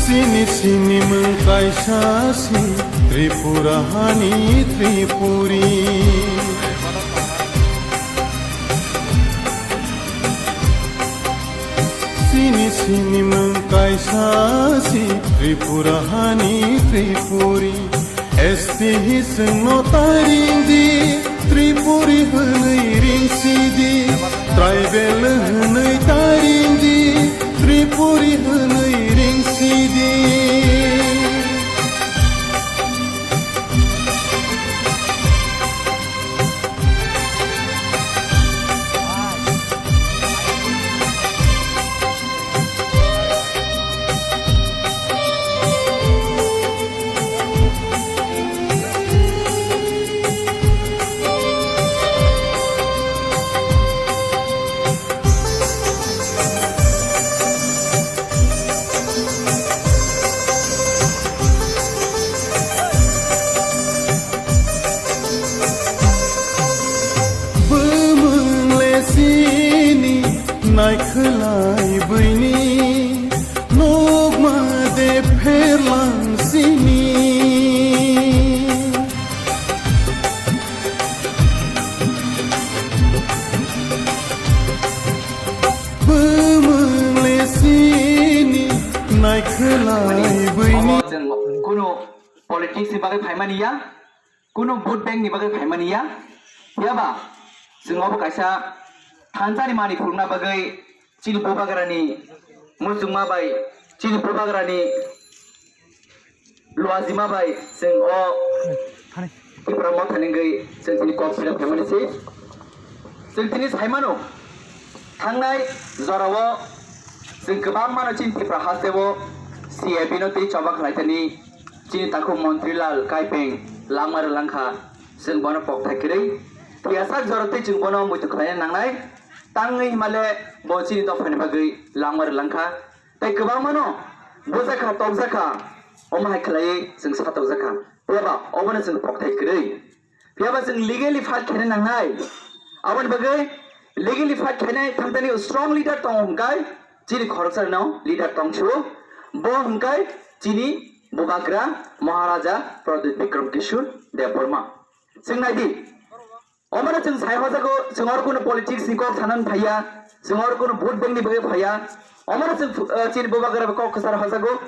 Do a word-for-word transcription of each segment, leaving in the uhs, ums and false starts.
Sini sini mung kaisa si Tripura hani Tripuri. Sini sini mung kaisa si Tripura hani Tripuri. S T hi chwngno taring di, Tripuri hwnwi ring si di. Tribal hwnwi taring di, Tripuri hwnwi ring si di. Bumung le sini naikhwlai buini, nokma de pherlang sini. Bumung le sini naikhwlai buini. Chwng kunu politics ni bagwi phaimani ya, kunu vote bank ni bagwi phaimani ya. Phiya ba chwng obo kaisa thansa ni mani phurukna bagwi chini bubagrani muchungma bai, chini bubagrani luajima bai chwng o Tipra Motha ni wngwi chwng tini kok philip khaimani se. Chwng tini sai mano, thangnai jorao chwng kwbangmano chini Tipra hasteo C A B no tei choba khlaitani chini takhuk Montri Lal Kaipeng langma rwlangkha, chwng bono kokthai kwrwi. Phiya sak jora tei chwng bono muitu khlaina nangnai, tangwi himale bo chini dophani bagwi langma rwlangkha. Tei kwbangmano bujakha, tokjakha, omo hai khlaiwi chwng satokjakha. Phiya ba obono chwng kokthai kwrwi. Phiya ba chwng legally fight khaina nangnai. Aboni bagwi legally fight khainai thangtani strong leader tongo hwnkhe chini khoroksano leader tongsu. Bo hwnkhe chini bubagra Maharaja Pradyut Bikram Kishore Debbarma. Chwng naidi. Omono chwng sai hojago, chwng oro kunu politics ni kok sanani phaiya, chwng oro kunu vote bank ni bagwi phaiya. Omono chwng, eh, chini bubagra kok kwchar hojago.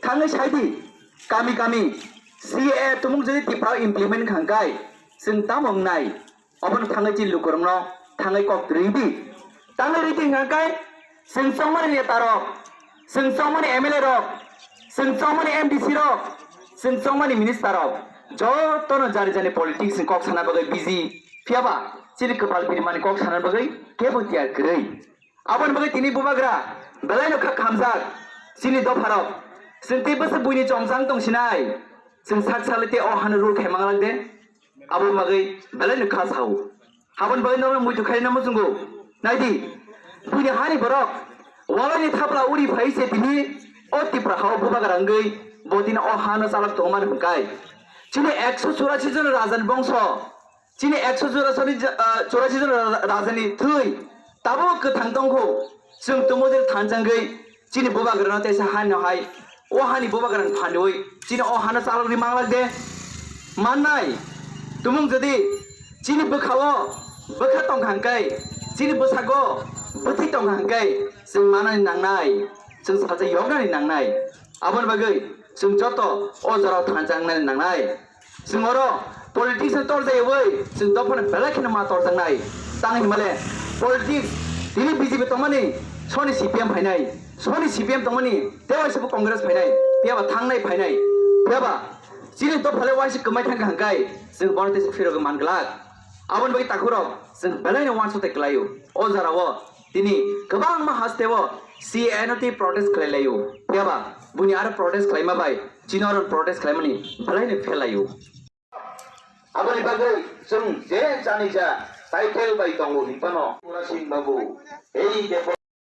Thangwi saidi, kami kami C A A tumung jodi Tipra implement khangkai, chwng tamo wngnai? Obono thangwi chini lukurokno thangwi kok ridi. Thangwi ridi hwnkha khe, chwng chongmani neta rok, chwng chongmani M L A rok, chwng chongmani M D C rok, chwng chongmani minister rok, jotono jani jani politics ni kok sana bagwi busy. Phiya ba chini kwpal birimani kok sana bagwi kebo tiyar kwrwi. Aboni bagwi tini bubagra belai no kha khamjak chini dopha rok. Chwng tei bwswk buini chomchang tong sinai. Chwng sak salai tei o hano rule khai manglak de. Abo bagwi belai no kha sao. Haboni bagwi norok muitu khai no muchungo. Naidi, buini hani borok walai ni thapla uri phai se tini o Tipra hao bubagra wngwi bo tini o hano chalak tongmani hwnkai. Chini ekso churasi jon rajani bongso, chini ekso churasi, ah, churasi jon ra-, rajani thwi tabuk kwthang tongkho. Chwng tumujil thanchangwi chini bubagrano teisa haino hai, o hani bubagrani phanwi chini o hano chalokni manglak de. Mannai, tumung jodi chini bwkhao bwkha tongkha hwnkhe, chini bwsago bwthwi tongkha hwnkhe, chwng manani nangnai, chwng salsa yoknani nangnai. Aboni bagwi chwng joto o jorao thansa wngnani nangnai. Chwng oro politics no torjaiwi chwng dophano belai kheno ma torjaknai. Tang hinmale politics Tini B J P tongmani soni C P M phainai, soni C P M tongmani tei waisa bo Congress phainai, phiya ba thangnai phainai, phiya ba chini dophale waisa kwmai thangkha hwnkhe chwng bono tei phirogwi man glak. Aboni bagwi takhurok chwng belaino uansukthai kwlaio. O jorao tini kwbangma hasteo C A N O T protest khlai laio, phiya ba buini aro protest khlaima bai chini oro protest khlaimani belaino phelaio. Aboni bagwi chwng je chani ja title bai tongo hinphano Pura Singh Babu, ei Debbarma